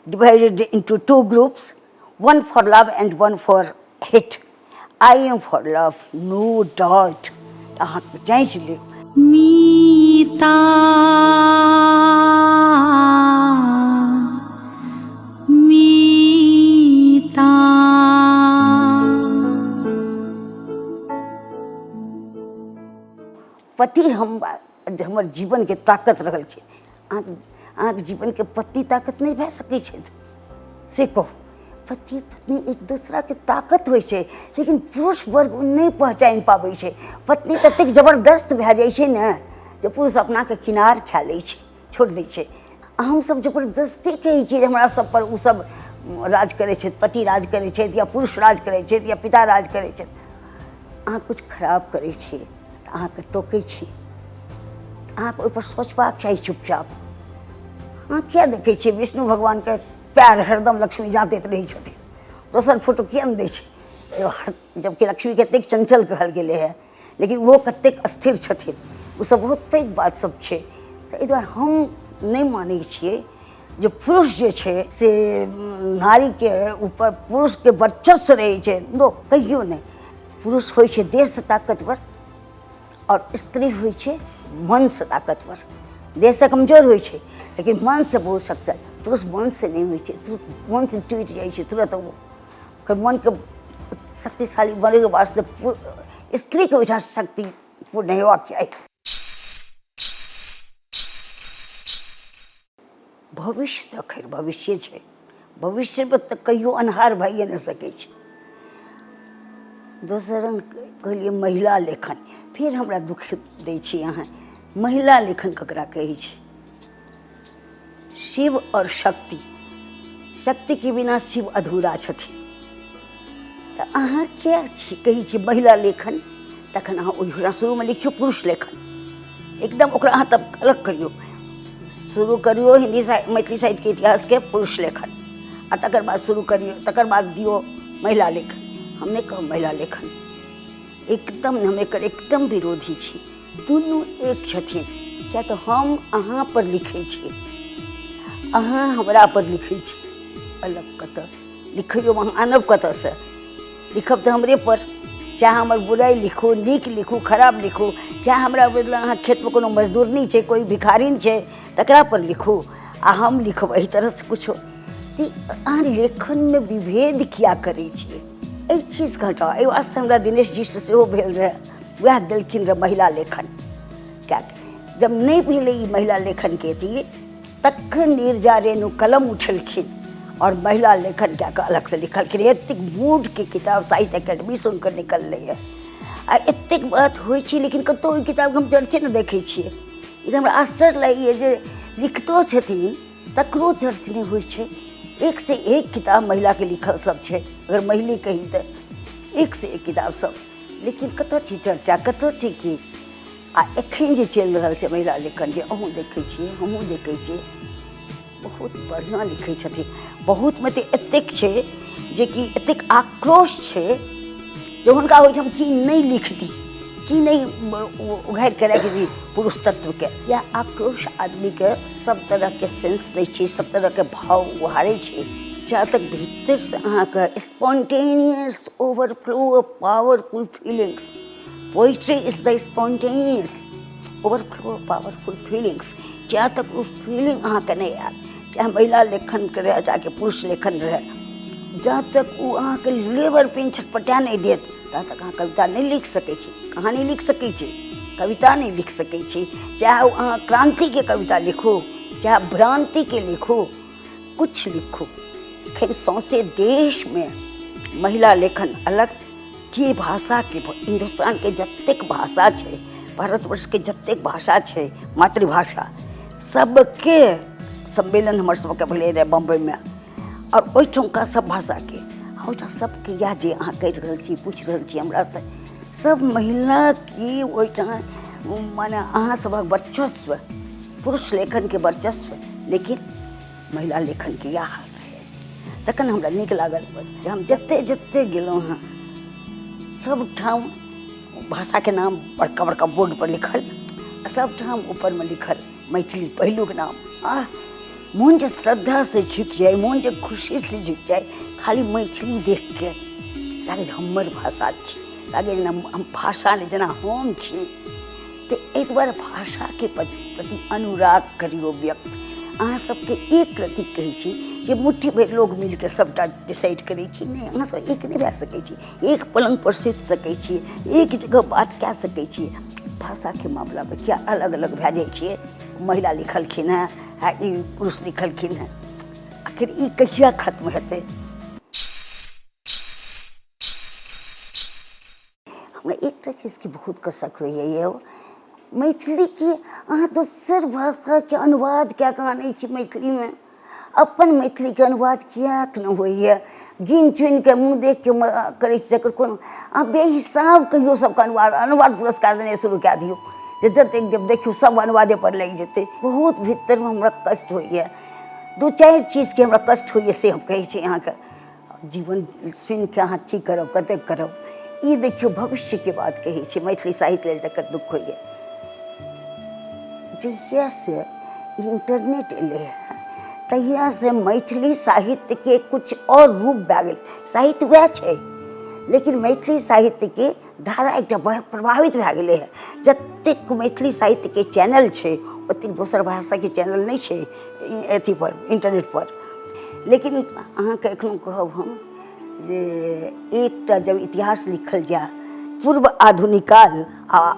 divided into two groups, one for love and one for hate. I am for love, no doubt. अहाँ जाँचि लेब। मीता मीता। पति हम हमर जीवनके ताकत रहलखिन। अहाँके जीवनके पत्नी ताकत नहि भए सकै छथि, से कहू। पति पत्नी एक दोसराके ताकत होइ छै, लेकिन पुरुष वर्ग ओ नहि पहचानि पाबै छै। पत्नी ततेक जबरदस्त भए जाइ छै ने जे पुरुष अपनाके किनार खा लै छै, छोड़ि दै छै। हमसभ जबरदस्ती कहै छियै जे हमरा सभ पर ओसभ राज करै छथि, पति राज करै छथि या पुरुष राज करै छथि या पिता राज करै छथि। अहाँ किछु खराब करै छियै। तऽ अहाँके टोकै छी, अहाँके ओहिपर सोचबाक चाही चुपचाप। अहाँ किया देखै छियै विष्णु भगवानके पैर हरदम लक्ष्मी जाँतैत रहै छथिन, दोसर फोटो किया नहि दै छै? जबकि लक्ष्मीके एतेक चञ्चल कहल गेलै हँ, लेकिन ओहो कतेक स्थिर छथिन, ओसब बहुत पैघ बात सब छै। तऽ एहि दुआरे हम नहि मानै छियै जे पुरुष जे छै से नारीके ऊपर पुरुषके वर्चस्व रहै छै। नो, कहियो नहि। पुरुष होइ छै देहसँ ताकतवर आओर स्त्री होइ छै मनसँ ताकतवर। देहसँ कमजोर होइ छै लेकिन मनसँ बहुत शक्तिशाली। पुरुष मनसँ नहि होइ छै, मनसँ टूटि जाइ छै तुरन्त। ओ ओकर मनके शक्तिशाली बनैके वास्ते स्त्रीके ओहिठाम शक्ति पूर्ण हेबाक चाही। भविष्य तऽ खैर भविष्ये छै, भविष्यमे तऽ कहियो अन्हार भइए नहि सकै छै। दोसर रङ्ग कहलियै महिला लेखन, फेर हमरा दुःख दै छी अहाँ। महिला लेखन ककरा कहै छै? शिव आओर शक्ति, शक्तिके बिना शिव अधूरा छथिन। तऽ अहाँ किया छी कहै छियै महिला लेखन? तखन अहाँ ओहिना शुरूमे लिखियौ पुरुष लेखन, एकदम ओकरा अहाँ तब अलग करियौ। शुरू करियौ हिन्दी मैथिली साहित्यके इतिहासके पुरुष लेखन, आ तकर बाद शुरू करियौ, तकर बाद दियौ महिला लेखन। हम नहि कहब महिला लेखन, एकदम हम एकर एकदम विरोधी छी। दुनू एक छथिन, किया तऽ हम अहाँ पर लिखै छी, अहाँ हमरा पर लिखै छी। अलग कतऽ लिखैयो अहाँ आनब कतऽसँ? लिखब तऽ हमरे पर, चाहे हमर बुराइ लिखू, नीक लिखू, खराब लिखू, चाहे हमरा बदला अहाँ खेतमे कोनो मजदूरनी छै, कोइ भिखारिन छै, तकरा पर लिखू, आ हम लिखब एहि तरहसँ किछो। अहाँ लेखनमे विभेद किया करै छियै? एहि चीजके हटाउ। एहि वास्ते हमरा दिनेश जीसँ सेहो भेल रहए, वएह देलखिन रहए महिला लेखन। किएकि जब नहि भेलै ई महिला लेखनके अथी, तखन नीरजा रेणु कलम उठेलखिन आओर महिला लेखन कए कऽ अलगसँ लिखलखिन। एतेक मूडके किताब साहित्य अकेडमीसँ हुनकर निकललै हँ, आ एतेक बात होइ छै लेकिन कतहु ओहि किताबके हम चर्चे नहि देखै छियै। ई तऽ हमरा आश्चर्य लगैए जे लिखतो छथिन तकरो चर्च नहि होइ छै। एकसँ एक किताब महिलाके लिखल सब छै, अगर महिले कही तऽ एकसँ एक किताब सब, लेकिन कतऽ छै चर्चा, कतऽ छै की? आ एखन जे चलि रहल छै महिला लेखन, जे अहूँ देखै छियै, हमहूँ देखै छियै, बहुत बढ़िआँ लिखै छथिन। बहुतमे तऽ एतेक छै जेकि एतेक आक्रोश छै जे हुनका होइ छै हम की नहि लिख दी, की नहि उघारि कऽ राखि दी पुरुष तत्वके। इएह आक्रोश आदमीके सब तरहके सेंस दै छै, सब तरहके भाव उभारै छै। जा तक भीतरसँ अहाँके spontaneous overflow of powerful feelings, poetry is the spontaneous overflow of powerful feelings, जा तक ओ फीलिंग अहाँके नहि आयत, चाहे महिला लेखनके रहए चाहे पुरुष लेखन रहए, जा तक ओ अहाँके लेबर पेन छटपटा नहि देत ता तक अहाँ कविता नहि लिख सकै छी, कहानी लिख सकै छी, कविता नहि लिख सकै छी। चाहे ओ अहाँ क्रान्तिके कविता लिखू, चाहे भ्रान्तिके लिखू, किछु लिखू। एखन सौँसे देशमे महिला लेखन अलग जे भाषाके, हिन्दुस्तानके जतेक भाषा छै, भारतवर्षके जतेक भाषा छै मातृभाषा, सबके सम्मेलन हमर सबके भेलै रहए बम्बइमे, आओर ओहिठुमका सब भाषाके ओहिठाम सबके इएह जे अहाँ कहि रहल छी, पूछि रहल छी हमरासँ, सब महिला की ओहिठाम मने अहाँ सभक वर्चस्व, पुरुष लेखनके वर्चस्व, लेकिन महिला लेखनके इएह हाल रहै। तखन हमरा नीक लागल जे हम जते जते गेलहुँ हँ सबठाम भाषाके नाम बड़का बड़का बोर्डपर लिखल, आ सबठाम ऊपरमे लिखल मैथिली पहिलुक नाम। आह, मोन जे श्रद्धासँ झुकि जाय, मोन जे खुशीसँ झुकि जाय, खाली मैथिली देखके लागै जे हमर भाषा छी, लागै जेना हम भाषा नहि जेना हम छी। तऽ एहि दुआरे भाषाके प्रति अनुराग करियौ व्यक्त। अहाँ सबके एक रत्ती कहै छी जे मुट्ठी भरि लोग मिलके सबटा डिसाइड करै छी, नहि, अहाँ सब एक नहि भए सकै छी, एक पलङ्गपर सुति सकै छी, एक जगह बात कए सकै छी। भाषाके मामलामे किया अलग अलग भए जाइ छियै? महिला लिखलखिन हेँ आ ई पुरुष लिखलखिन हेँ, आखिर ई कहिया खत्म हेतै? हमरा एकटा चीजके बहुत कसक होइए यौ, मैथिलीके अहाँ दोसर भाषाके अनुवाद कए कऽ आनै छी मैथिलीमे। अपन मैथिलीके अनुवाद किएक नहि होइए? गिन चुनिके मुँह देखिके करै छी, जकर कोनो अहाँ बेहिसाब कहियो सबके अनुवाद अनुवाद पुरस्कार देनाइ शुरू कए दियौ जे जतेक जब देखियौ सब अनुवादेपर लागि जेतै। बहुत भीतरमे हमरा कष्ट होइए, दू चारि चीजके हमरा कष्ट होइए, से हम कहै छी अहाँके। जीवन सुनिके अहाँ की करब, कतेक करब? ई देखियौ, भविष्यके बात कहै छी, मैथिली साहित्य लेल जकर दुःख होइए। जहियासँ इन्टरनेट एलै हँ तहियासँ मैथिली साहित्यके किछु आओर रूप भए गेलै। साहित्य वएह छै, लेकिन मैथिली साहित्यके धारा एकटा प्रभावित भए गेलै हँ। जतेक मैथिली साहित्यके चैनल छै, ओतेक दोसर भाषाके चैनल नहि छै अथीपर, इन्टरनेटपर। लेकिन अहाँके एखनो कहब हम जे एकटा जब इतिहास लिखल जाय, पूर्व आधुनिक काल आ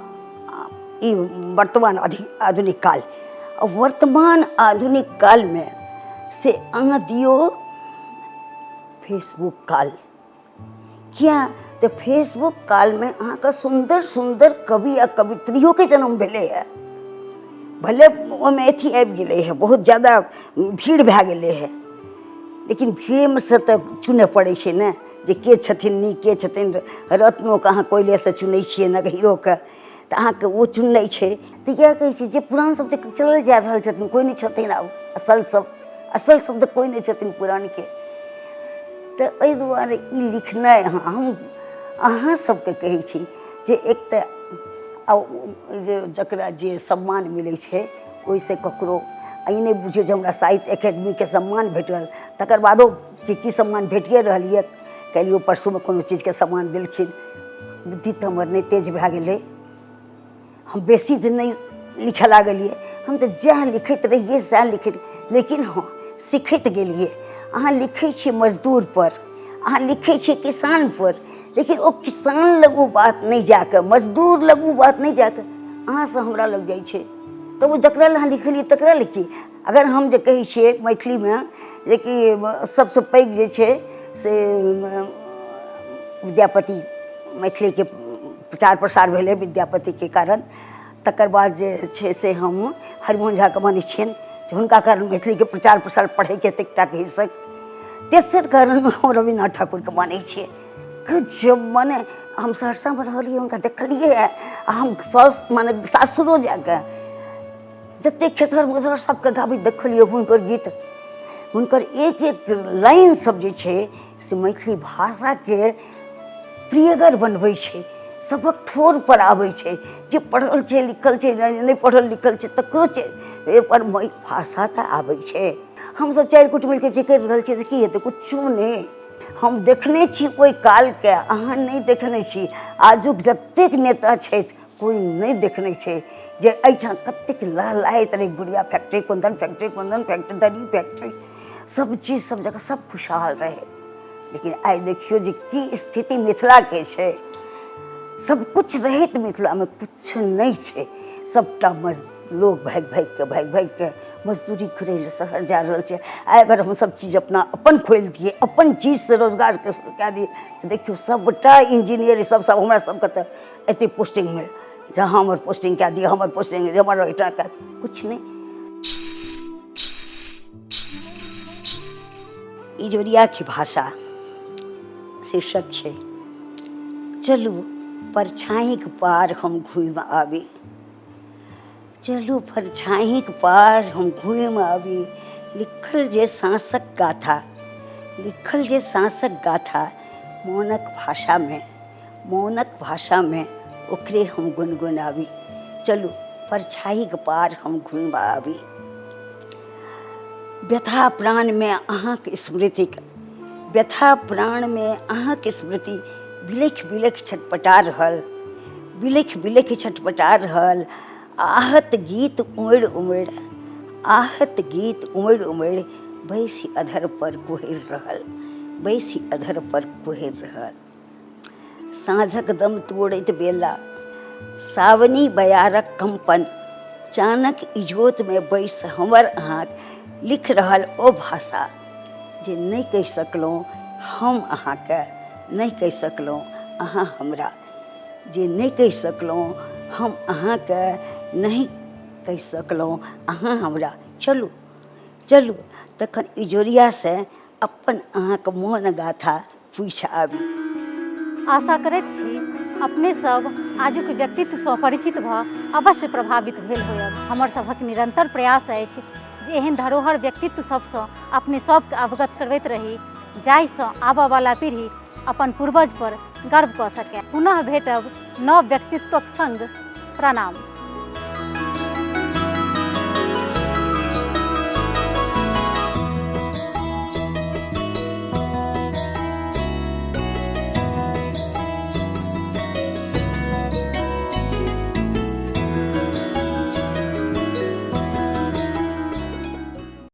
ई वर्तमान आधुनिक काल, वर्तमान आधुनिक कालमे से अहाँ दियौ फेसबुक काल। किया तऽ फेसबुक कालमे अहाँके सुन्दर सुन्दर कवि आ कवित्रियोके जन्म भेलै हँ। भले ओहिमे अथी आबि गेलै हँ, बहुत ज्यादा भीड़ भए गेलै हँ, लेकिन भीड़मे से तऽ चुनय पड़ै छै ने जे के छथिन नीक, के छथिन रत्नोके अहाँ कोयलेसँ चुनै छियै ने हीरोके, तऽ अहाँके ओ चुननाइ छै। तऽ इएह कहै छी जे पुरान सब जे चलल जा रहल छथिन, कोइ नहि छथिन आब असल सब, असल शब्द कोइ नहि छथिन पुरानके। तऽ एहि दुआरे ई लिखनाइ हम अहाँ सबके कहै छी जे एक तऽ जे जकरा जे सम्मान मिलै छै, ओहिसँ ककरो ई नहि बुझियौ जे हमरा साहित्य एकेडमीके सम्मान भेटल तकर बादो जे की सम्मान भेटिए रहल यऽ। काल्हिओ परसूमे कोनो चीजके सम्मान देलखिन। बुद्धि तऽ हमर नहि तेज भए गेलै, हम बेसी तऽ नहि लिखऽ लागलियै। हम तऽ जएह लिखैत रहियै सएह लिखैत, लेकिन हँ, सीखैत गेलियै। अहाँ लिखै छियै मजदूरपर, अहाँ लिखै छियै किसानपर, लेकिन ओ किसान लग ओ बात नहि जाकऽ, मजदूर लग ओ बात नहि जाकऽ अहाँसँ हमरा लग जाइ छै। तऽ ओ जकरा लए अहाँ लिखलियै तकरा लए की? अगर हम जे कहै छियै मैथिलीमे जेकि सबसँ पैघ जे छै से विद्यापति, मैथिलीके प्रचार प्रसार भेलै विद्यापतिके कारण। तकर बाद जे छै से हम हरिमोहन झाके मानै छियनि जे हुनका कारण मैथिलीके प्रचार प्रसार पढ़ैके एतेक टाके हिस्सक। तेसर कारणमे हम रवीन्द्रनाथ ठाकुरके मानै छियै। गजब, मने हम सहरसामे रहलियै, हुनका देखलियै आ हम साउस मने सासुरो जाकऽ जतेक खेतहर मुसहर सबके गाबैत देखलियै हुनकर गीत। हुनकर एक एक लाइन सब जे छै से मैथिली भाषाके प्रियगर बनबै छै, सबक ठोर पर आबै छै। जे पढ़ल छै लिखल छै, नहि पढ़ल लिखल छै, तकरो छै पर भाषा तऽ आबै छै। हमसब चारि गोट मिलके जे करि रहल छियै से की हेतै? किछो नहि। हम देखने छी ओहि कालके, अहाँ नहि देखने छी। आजुक जतेक नेता छथि, कोइ नहि देखने छै जे एहिठाम कतेक लहलहाइत रहै गुड़िया factory, Kundan factory, Kundan factory, दरी फैक्ट्री, सब चीज, सब जगह सब खुशहाल रहै। लेकिन आइ देखियौ जे की स्थिति मिथिलाके छै। सब कुछ रहैत मिथिलामे किछु नहि छै। सबटा मज लोक भागि भागिके भागि भागिके मजदूरी करै लए शहर जा रहल छै। आइ अगर हम सब चीज अपना अपन खोलि दियै, अपन चीजसँ रोजगारके शुरू कए दियै, तऽ देखियौ सबटा इंजीनियर सब सब हमरा सबके तऽ एते पोस्टिंगमे जहाँ हमर पोस्टिंग कए दिअ, हमर पोस्टिंग हमर ओहिठाम कए, किछु नहि। इजोरियाके भाषा शीर्षक छै। चलू परछाइँक पार हम घुमि आबी, चलू परछाइँक पार हम घुमि आबी, लिखल जे साँसक गाथा, लिखल जे साँसक गाथा मौनक भाषामे, मौनक भाषामे ओकरे हम गुनगुनाबी, चलू परछाइँक पार हम घुमि आबी। व्यथा प्राणमे अहाँके स्मृतिक, व्यथा प्राणमे अहाँके स्मृति बिलखि बिलखि छटपटा रहल, बिलखि बिलखि छटपटा रहल, आहत गीत उमड़ि उमड़ि, आहत गीत उमड़ि उमड़ि बैसि अधर पर कुहरि रहल, बैसि अधर पर कुहरि रहल। साँझक दम तोड़ैत बेला, सावनी बयारक कम्पन, चानक इजोतमे बैस हमर अहाँक लिख रहल ओ भाषा जे नहि कहि सकलहुँ हम अहाँके, नहि कहि सकलहुँ अहाँ हमरा, जे नहि कहि सकलहुँ हम अहाँके, नहि कहि सकलहुँ अहाँ हमरा। चलू चलू तखन इजोरियासँ अपन अहाँके मोन गाथा पूछि आबी। आशा करैत छी अपने सब आजुक व्यक्तित्वसँ परिचित भऽ अवश्य प्रभावित भेल होयब। हमर सभक निरंतर प्रयास अछि जे एहन धरोहर व्यक्तित्व सभसँ अपने सबके अवगत करबैत रही, जाहिसँ आबऽवला पीढ़ी अपन पूर्वज पर गर्व कऽ सकय। पुनः भेटब नव व्यक्तित्वक संग। प्रणाम।